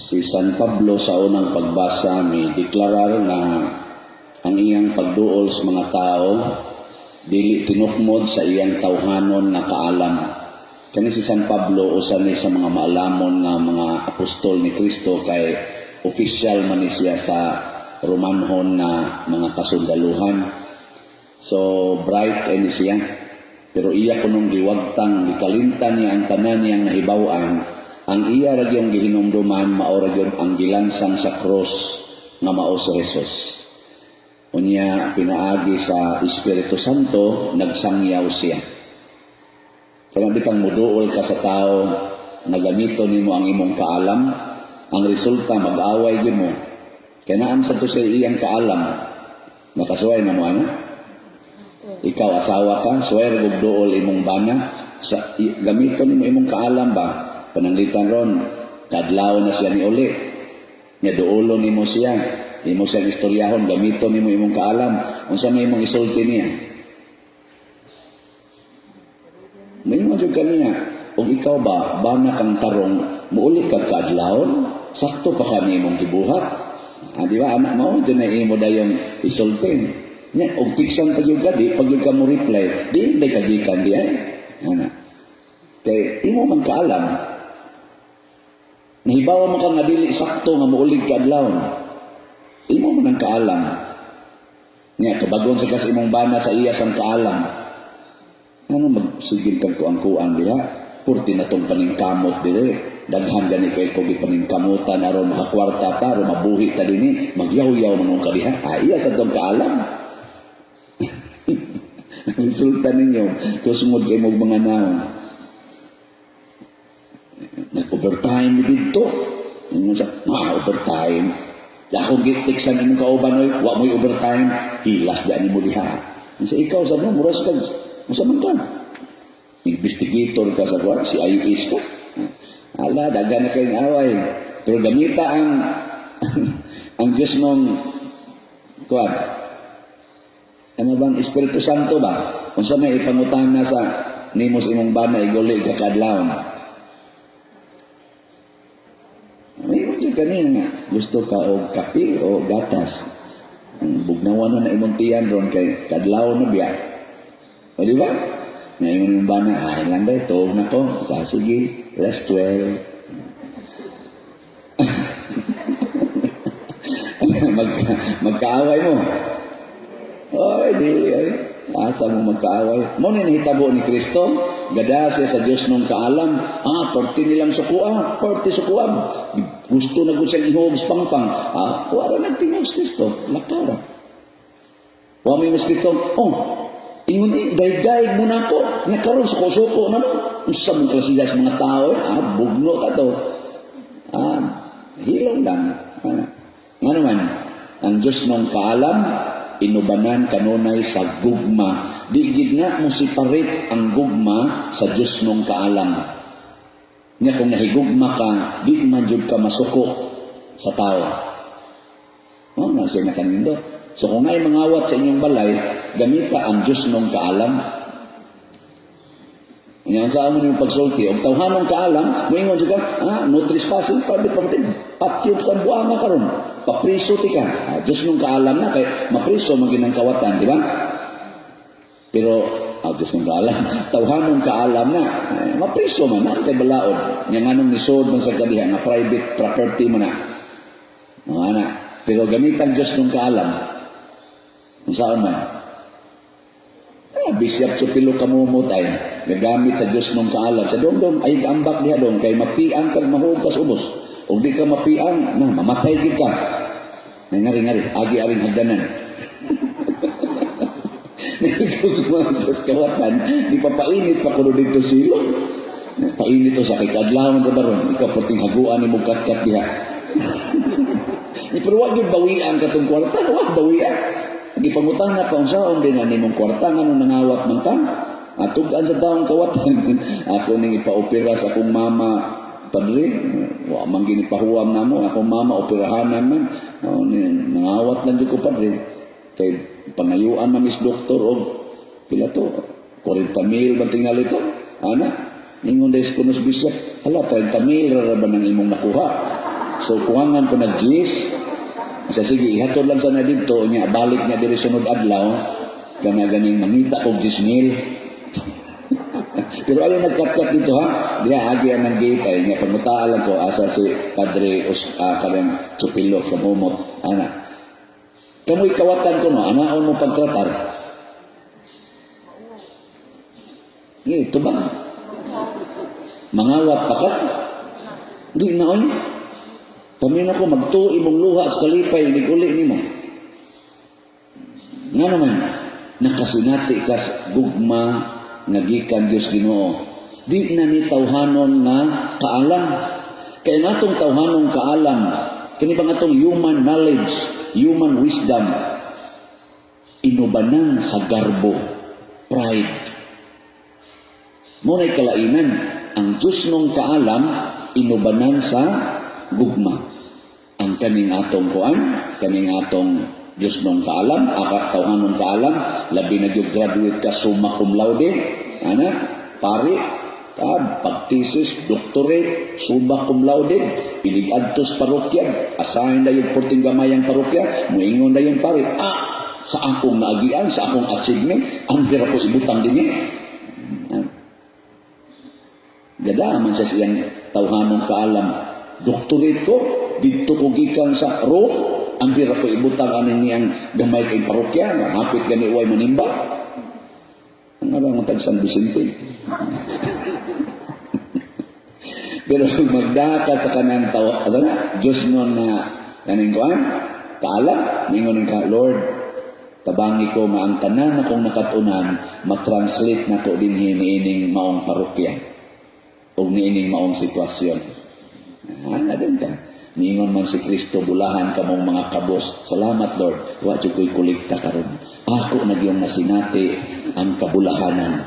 Si San Pablo sa unang pagbasa mi deklarar nga ang iyang pagduol sa mga tao dili tinukmod sa iyang tawhanon nga kaalam. Kani si San Pablo, usa ni sa mga maalamon nga mga apostol ni Kristo kay official man ni siya sa Romanhon nga mga kasundaluhan. So bright kay ni siya. Pero iya kunong giwagtang, gikalimtan niya ang tanan niyang nahibaw-an. Ang iya ra gyud gihinumduman, mao ra gyud ang gilansang sa cross nga mao si Jesus. Unya, pinaagi sa Espiritu Santo, nagsangyaw siya. Kaya bitang muduol ka sa tao nga gamito nimo ang imong kaalam, ang resulta mag-away gyud mo. Kaya naam sa to sa iyang kaalam. Nakasuway na mo ana? Ikaw asawa ka, suway ra gug duol imong bana, sa gamito nimo imong kaalam ba? Pananglitan ron, kadlaw na siya ni uli. Nya duolon nimo siya, imo siyang istoryahon, gamito nimo imong kaalam. Unsa may imong isulti niya? Maingon jud kaniya, ug ikaw ba, bana kang tarong, muuli kag kaadlawon, sakto pa ka nimong gibuhat. Ah, di ba, anak mo, dyan na imo dayong isulti. Nya, og tiksan pa gyud ka, di pa gyud ka mo reply, di day kagikan di ay. Ana. Kay imo man kaalam, nahibawa man ka nga dili sakto nga muulig ka adlawon. Imo man ang kaalam. Nya, kabagon sa kas imong bana sa iya sang kaalam. Ano magsigil kag kuang-kuang diha? Purti na tong paningkamot dire. Daghan gani kay ko gipaningkamutan aron makakwarta ta, aron mabuhi ta dinhi, magyaw-yaw man ka diha. Ah, iya sa tong kaalam. Resulta ninyo, kusmod kay mong mga naon. Nag-overtime mi didto. Ingon sa, ah, overtime. Akong gitiksan imong kauban oy, wa mo'y overtime, hilas di ani mo diha. Sa ikaw sa mo, muras ka, unsa man ka? Investigator ka sa kuwan, si IS ka. Ala, dagan na kayong away. Pero gamita ang Diyos mong kuwan. Ano bang Espiritu Santo ba? Unsa may ipangutana sa nimo sa imong bana iguli ka kadlawon? May jud kanina nga, gusto ka og kape o gatas. Ang bugnawan na na imong tiyan ron kay kadlawon na biya. O di ba? Ngayon yung bana, ay lang ba, tuog na ko. Sa sige, rest well. Magkaaway mo. Oy, di, ay. Asa mo magkaaway? Mo ni nahitabo ni Kristo, gada siya sa Diyos nung kaalam. Ah, parte nilang sukua, parte sukua. Gusto na gud siyang ihog sa pangpang. Ah, wala nagtingog sa Kristo. Lakaw ra. Wa may mas Kristo, oh, ingon eh, daig-daig mo na ako. Nga karon suko-suko na no. Unsa mong klase sa mga tao, eh? Ah, bugno ta to. Ah, hilom lang. Ah, nga naman, ang Diyos nung kaalam, inubanan kanunay sa gugma. Di gid nga mo separate ang gugma sa Diyos nung kaalam. Nya kung nahigugma ka, di man jud ka masuko sa tao. Oh, nga siya nakanindo. So kung ay mangawat sa inyong balay, gamita ang Diyos nung kaalam. Nya sa amo yung pagsulti, og tawhanong kaalam, moingon siya ka, ah, no trespassing, private property, patyo ka buanga karon, papriso ti ka. Ah, Diyos nung kaalam na, kay mapriso man ginang kawatan, di ba? Pero, ah, Diyos nung kaalam, tawhanong kaalam na, eh, mapriso man na, kay balaod. Nya nganong nisod man sa kadiha, nga private property mo na. Mga ana. Pero gamitan Diyos nung kaalam, saan man? Ah, bisyap sa pilo kamumot ay gagamit sa Diyos nung kaalam. Sa dong dong ay ambak diha dong kay mapiang kag mahugas ubos. Ug di ka mapiang, na mamatay gid ka. Ay, ngari ngari, agi aring hagdanan. Nagugma sa kawatan, di pa painit pa kuno dito silong. Painit to sa kay kadlawon ka baron, ikaw perting haguan nimo katkat diha. Ni pero wag gid bawian katong kwarta, wag bawian. Gipangutana pa unsaon din na nimong kwarta ngano nangawat man ka? Atug-an sa taong kawatan. Ako ning ipaopera sa akong mama, padre. Wa man gini pahuwam namo akong mama operahanan man. Oh, ni, nangawat lang jud ko, padre. Kay pangayuan man is doktor og pila to? 40 mil ba tingali to? Ana, ningon des kunos bishop, hala 30 mil ra ba nang imong nakuha? So kuwangan ko nag 10. Sa sige, ihatod lang sana dito nya, balik niya diri sunod adlaw kana ganing mangita kog 10,000. Pero ayaw nagkat-kat dito ha. Diha agi ang ng gate ay nga pangutaan lang ko asa si Padre Os, kanang Chupilo kamumot ana. Kamoy kawatan ko no, anaon mo pagtratar. Eh, ito ba? Mangawat pa ka? Di na oy. Paminaw ko magtuo imong luha sa kalipay nig uli nimo. Nga naman, nakasinati ka sa gugma nga gikan Dios Ginoo. Di na ni tawhanon nga kaalam. Kaya nga atong tawhanong kaalam, kini bang atong human knowledge, human wisdom, inubanan sa garbo, pride. Muna'y kalainan, ang Diyos nung kaalam, inubanan sa gugma. Ang kaning atong kuan, kaning atong Diyos nung kaalam, akak tawhanong kaalam, labi na gyud graduate ka summa cum laude, ana, pari, pag-thesis, doctorate, summa cum laude, inig adtos parokya, asahin na yung porting gamayang parokya, muingon na yung pari, sa akong naagian, sa akong achievement, ang pira ko ibutang din eh. Gada man siya siyang tawhanong kaalam. Doctorate ko, dito ko gikan sa Rome, ang pira ko ibutang aning niyang gamay kay parokya, nga hapit gani way manimba. Ang arang tag San Vicente. Pero magdaka ka sa kanang tawa, asa na? Diyos nun na kaning kuan, kaalam, ningon ka, "Lord, tabangi ko nga ang tanan akong nakatunan, matranslate na ko dinhi niining maong parokya o niining maong sitwasyon." Ana din ka. Niingon man si Kristo, "Bulahan kamong mga kabos." Salamat, Lord. Wa jud ko'y kolekta karon. Ako na gyud nasinati ang kabulahanan.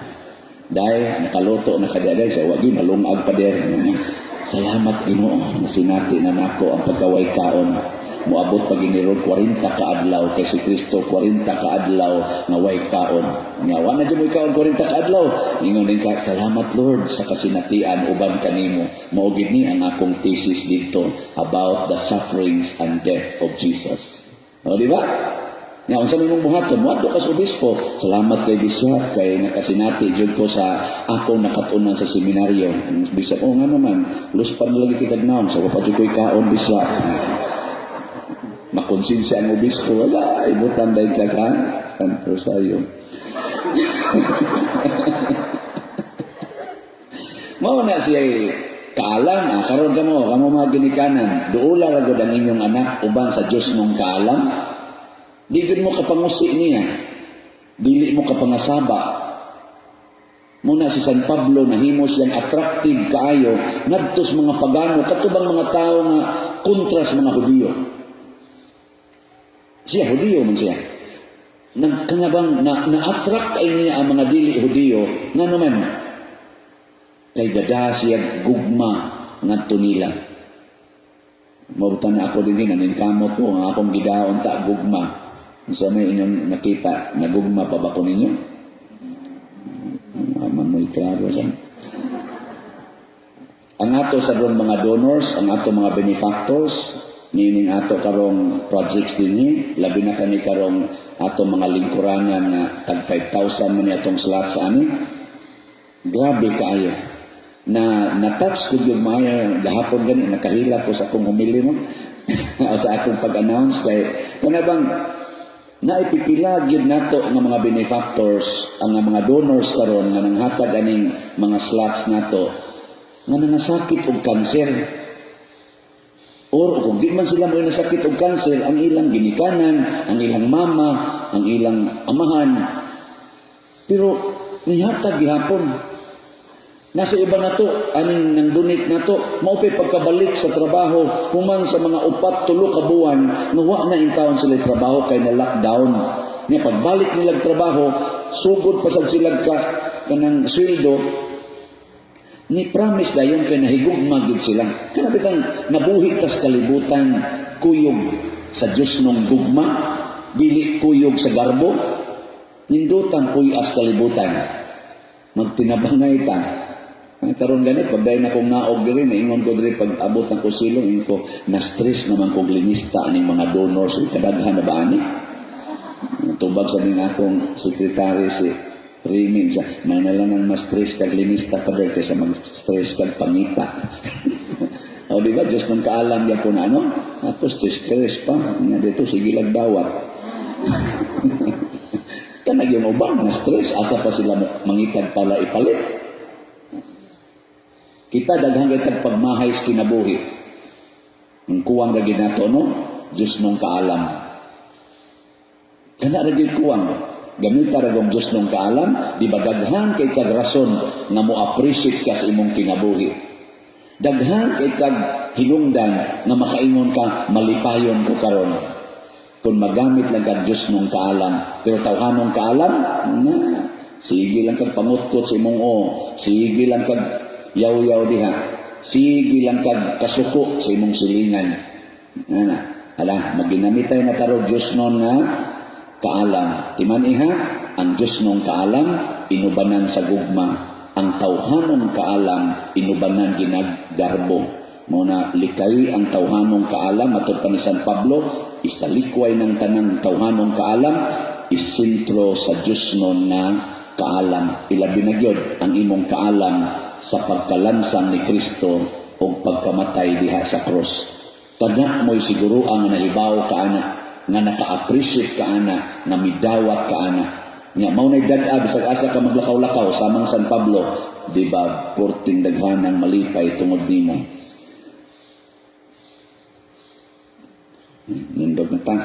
Dahil nakaluto na kadiagay sa wagi malungag pa der. Salamat, Ginoo, nasinati na nako ang pagkaway kaon. Moabot pa ginirog 40 ka adlaw kay si Kristo 40 ka adlaw nga way kaon. Nga wa na jud mo'y kaon 40 ka adlaw. Ingon din ka, "Salamat, Lord, sa kasinatian uban kanimo." Mao gid ni ang akong thesis dito about the sufferings and death of Jesus. O, di ba? Nga unsa may mong buhaton, moadto ka sa obispo. "Salamat kay Bishop kay nakasinati jud ko sa akong nakatunan sa seminaryo." Ang bishop, "Oh, nga naman, luspan lagi kay kagnaon sa wa pa jud ko'y kaon, Bishop." Makonsensya ang obispo, wala, ibutan dahil ka sa San Rosario. Mao na siya kaalam, karon kamo, kamo mga ginikanan, duula ra gud ang inyong anak uban sa Dios mong kaalam. Di gud mo kapangusi niya. Dili mo kapangasaba. Muna si San Pablo nahimo siyang attractive kaayo ngadto sa mga pagano, katubang mga tao nga kontra sa mga Hudiyo. Siya Hudiyo man siya. Nang kanabang na, na-attract ay niya ang mga dili Hudiyo nga naman kay gada siya gugma ngadto nila. Mabutan na ako din din, kamot ko ang akong gidaon ta gugma. Unsa may inyong nakita, nagugma pa ba ko ninyo? Aman mo'y klaro sa ang ato sa ron mga donors, ang ato mga benefactors, niining ato karong projects dinhi, labi na kani karong ato mga lingkuranan nga tag 5,000 man ni atong slot sa ani. Grabe kaayo. Na na-touch ko yung maayo gahapon gani nakahila ko sa akong homily no sa akong pag-announce kay kana bang naipipila gyud nato nga mga benefactors, ang mga donors karon nga nanghatag aning mga slots nato nga nangasakit og kanser or kung di man sila mo nasakit og kanser, ang ilang ginikanan, ang ilang mama, ang ilang amahan, pero nihatag gihapon. Nasa iba na to, aning nang donate na to, mao pa'y pagkabalik sa trabaho, human sa mga 4, 3 ka buwan, nga wa na in taon sila trabaho kay na lockdown. Nya pagbalik nila trabaho, sugod pa sad sila ka kanang sweldo, ni promise dayon kay nahigugma gid sila. Kana bitang nabuhi tas kalibutan kuyog sa Dios nung gugma, dili kuyog sa garbo, nindutan kuyas kalibutan. Magtinabangay ta. Ha? Karon gani pag dahil na kong naog diri, naingon ko diri pag abot ng kusilong, ingon ko, na-stress naman kog linista aning mga donors, eh, kadaghan na ba ani? Tubag sa ning akong sekretary si Remy sa may na lang ang mas-stress kag linista pa der kaysa mag-stress kag pangita. O, di ba? Diyos nung kaalam gyapon na ano? Tapos stress pa. Nga dito, sige lang dawat. Kanag yung uban, na stress. Asa pa sila mangitag pala ipalit. Kita daghan kay pagmahay sa kinabuhi. Ang kuwang ra ginato, no? Diyos nung kaalam. Kana ra gyud kuwang. Gamita ra gong Diyos nung kaalam, di ba daghan kay kag rason nga mo appreciate ka sa imong kinabuhi? Daghan kay kag hinungdan nga makaingon ka, "Malipayon ko karon." Kung magamit lang kag Diyos nung kaalam, pero tawhanong kaalam, na, sige lang kag pangutkot sa imong o, sige lang kag yaw-yaw diha, sige lang kag kasuko sa imong silingan. Na, hala, maginamitay na taro Diyos nun nga kaalam. Timan iha, ang Diyos nung kaalam, inubanan sa gugma. Ang tawhanong kaalam, inubanan ginaggarbo. Mao na likay ang tawhanong kaalam, matod pa ni San Pablo, isalikway ng tanang tawhanong kaalam, isintro sa Diyos nun nga kaalam. Ilabi na gyud ang imong kaalam sa pagkalansang ni Kristo o pagkamatay diha sa cross. Kana mo'y siguro ang nahibaw ka ana, nga naka-appreciate ka ana, nga midawat ka ana. Nga mao na'y dad-a bisag asa ka maglakaw-lakaw samang San Pablo, di ba, porting daghan ang malipay tungod nimo. Nindog na ta.